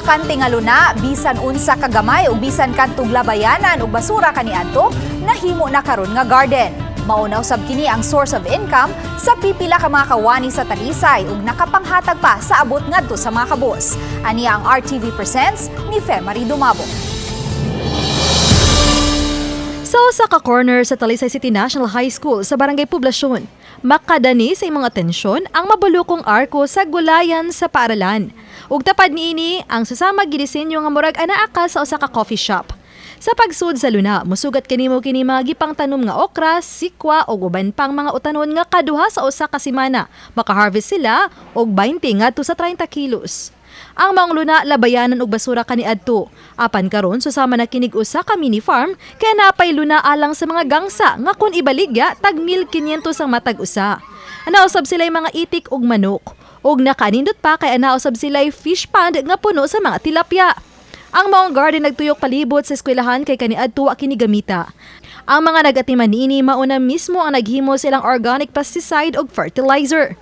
Bakante nga luna, bisan unsa kagamay ug bisan kadtong labayanan ug basura kaniadto, nahimo na karon nga garden. Mao na usab kini ang source of income sa pipila ka mga kawani sa Talisay ug nakapanghatag pa sa abot ngadto sa mga kabus. Aniya ang RTV Presents ni Femary Dumabo. Sa usa ka corner sa Talisay City National High School sa Barangay Poblacion, makadani sa imong atensyon ang mabulukong arko sa gulayan sa paaralan. Ug tapad niini ang susama gidisenyo nga murag anaa ka sa usa ka coffee shop. Sa pagsud sa luna, musugat kanimo kini mga gipangtanom nga okra, sikwa ug uban pang mga utanon nga kaduha sa usa ka semana. Makaharvest sila og 20 ngadto sa 30 kilos. Ang maong luna, labayanan og basura kaniadto. Apan karon susama na kinig usa ka mini farm kay napay luna alang sa mga gangsa nga kun ibaligya tag 1500 ang matag usa. Ana usab sila'y mga itik ug manok. Ug nakaanindot pa kay ana usab sila'y fish pond nga puno sa mga tilapia. Ang maong garden nagtuyok palibot sa eskwelahan kay kaniadto wa kini gamita. Ang mga nagatiman niini mauna mismo ang naghimo silang organic pesticide ug fertilizer.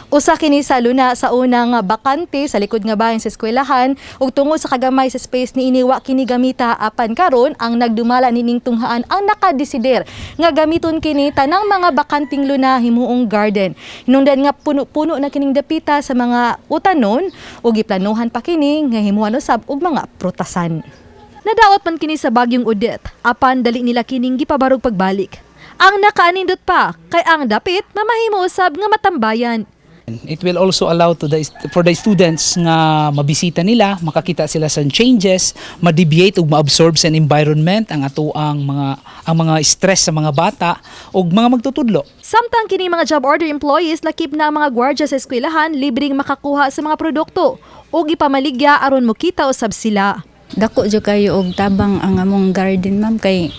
Usa kini sa luna sa unang bakante sa likod nga bahin sa eskwelahan ug tungod sa kagamay sa space niini, wa kini gamita, apan karon ang nagdumala nining tunghaan ang nakadesider nga gamiton kini tanang mga bakanting luna himuong garden. Hinungdan nga puno-puno na kining dapita sa mga utanon ug giplanuhan pa kini nga himuan usab og mga prutasan. Nadaot man kini sa bagyong Odette, apan dali nila kining gipabarog pagbalik. Ang nakaanindot pa kay ang dapit mamahimo usab nga matambayan. It will also allow to the for the students nga mabisita nila, makakita sila sa changes, ma-deviate ug ma-absorb sa environment ang atoang mga stress sa mga bata ug mga magtutudlo. Samtang kini mga job order employees, lakip na ang mga gwardiya sa eskwelahan, libreng makakuha sa mga produkto ug ipamaligya aron mokita usab sila. Dako jud kayo og tabang ang among garden, ma'am, kay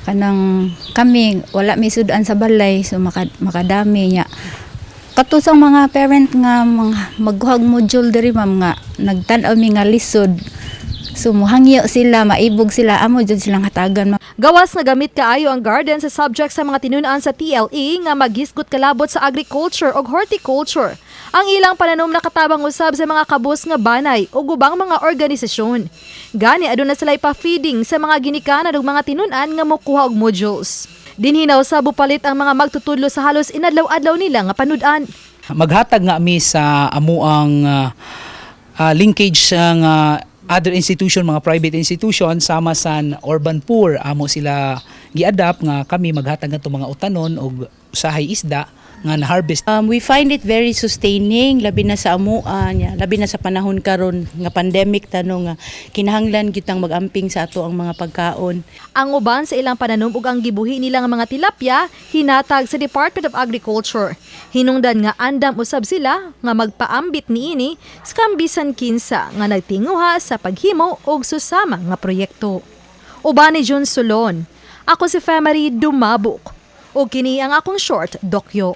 kanang kami wala may sudan sa balay, so makadami niya. Katusang mga parent nga mga magkuhag module diri, ma'am, nga nagtan-aw mi nga lisod. So muhangyo sila, maibog sila, amo jud silang hatagan, ma'am. Gawas nga gamit kaayo ang garden sa subject sa mga tinun-an sa TLE nga maghisgot kalabot sa agriculture ug horticulture. Ang ilang pananom nakatabang usab sa mga kabus nga banay ug ubang mga organisasyon. Gani aduna sila pa-feeding sa mga ginikanan ug mga tinun-an nga mokuha og modules. Dinhi na usab palit ang mga magtutudlo sa halos inadlaw-adlaw nila nga panud-an. Maghatag nga mi sa amuang linkage sa nga other institution, mga private institution sama sa urban poor, amo sila gi-adapt nga kami maghatag ngadto mga utanon og usahay isda nga na-harvest. We find it very sustaining, labi na sa amua niya, labi na sa panahon karon nga pandemic tano nga kinahanglan kitang magamping sa ato ang mga pagkaon. Ang uban sa ilang pananom ug ang gibuhi nila nga mga tilapia hinatag sa Department of Agriculture. Hinungdan nga andam usab sila nga magpaambit niini sa bisan kinsa nga nagtinguha sa paghimo og susama nga proyekto. Uban ni Jun Solon. Ako si Femary Dumabok. Ug kini ang akong short dokyo.